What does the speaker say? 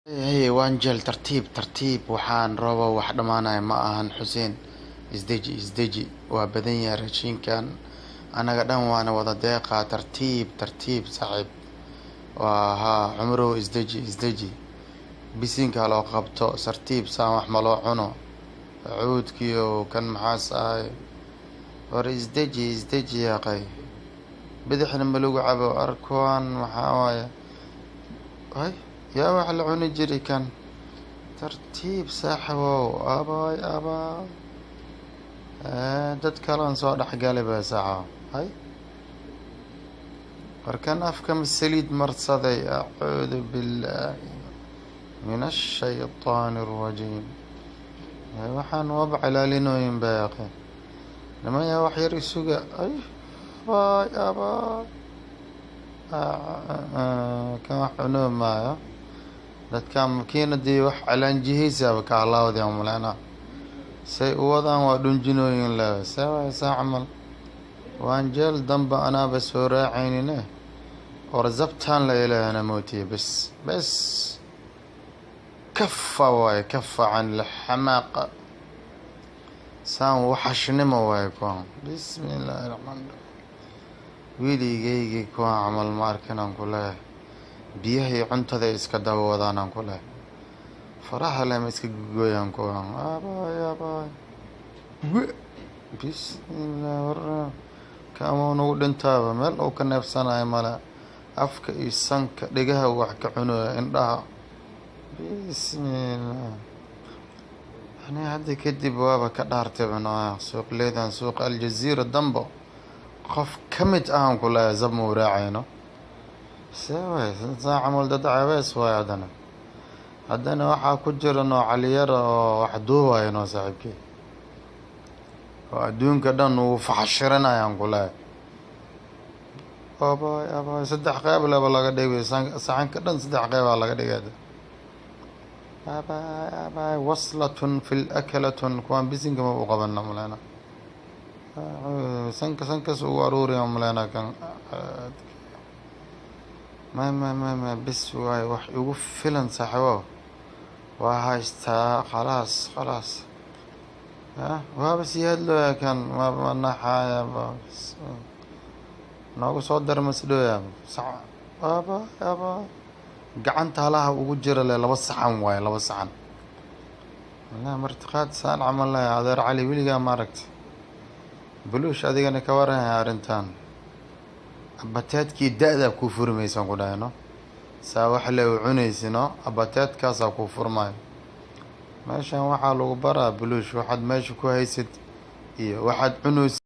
Hey, Wanjel, tartiib tartiib. Waxaan roobo wax dhammaanaya ma ahan. Xuseen, isdeji, isdeji. Waa badan yahay raashinkan, anaga dhan waana wada deeqaa. Tartiib tartiib, saaxiib. Waa haa, Cumrow, isdeji, isdeji. Bisinka loo qabto. Tartiib, saan wax ma loo cuno. Cuudkiyo kan maxaas ahay? War isdeji, isdeji yaaqay. Bidixna ma lagu cabo. Arkuwan maxaa waaye? Hay, yaa wax la cuni jiri kan. Tartiib, saaxibow. Abaay, abaay, dad kalan soo dhexgalay ba, saaxibo. Hay, warkan afka ma saliid marsaday? Acuudu billaahi min ashaytaani alrajiim. Waxaan waaba calaalinooyin ba yaaqe. Nimayaa, wax yar isuga. Ay, abaay, abaay, kan wax cunoo maayo. Dadka makiinadii wax calaanjihiisaba ka halaawday maleyna. Say u wadaan waa dhunjinooyin le. See waay saa camal? Waanjeel damba anaaba soo raacaynine. Orzabtaan la ilaahana mootiye. Bes bes, kafa waaye, kafa can lxamaaqa. Saan waxashnimo waaye kuwan. Bismi illaahi raxmaan raxiim. Weligaygii kuwan camal ma arkin aan ku leeyahay. Biyaha iyo cuntada iska daba wadaan aan ku leeyahay. Faraha lema iska gogoyaan kuwan. Abaay, abaay, bismillah. War kaama nagu dhintaaba. Meel uu ka neefsanayo male. Afka iyo sanka, dhegaha wax ka cunaya, indhaha. Bismillah. Ani hadda kadib waaba ka dhaartay banaa suuqleydan, suuqa Aljaziira dambo qof ka mid ahaan ku leeyahay zab ma u raacayno. See waay saa camal? Dad cabees waay. Haddana waxaa ku jira noocaliyara oo wax duubayo noo saaxiibkey oo adduunka dhan uu faxshiranayaan ku leeyahay. Abaay, abaay, saddex qeyb leba laga dhigay saxanka dhan, saddex qeybaa laga dhigay. Abaay, abaay, waslatun fi lakalatun. Kuwaan bisinka ma u qabana maleyna. Sanka sankas ugu aruuriya maleyna kan. May, may, may, may, bis waay. Wax igu filan, saaxiibo, waa haystaa. Khalaas, khalaas. Waaba sii hadlooya kan. Ma naxaaya? Noogu soo dara masdhooya. Abaay, abaay, gacanta halaha ugu jira le. Laba saxan waaye, laba saxan. Wallahi martiqaad saan camal leh, adeer Cali, weligaa ma aragta. Buluush, adigana ka waranaya arrintan? Abateedkii da-daa kuu furmaysaan ku dhahayno. Saa wax le u cunaysino, abateedkaasaa kuu furmayo. Meeshan waxaa lagu baraa, Buluush, waxaad meesha ku haysid iyo waxaad cunaysid.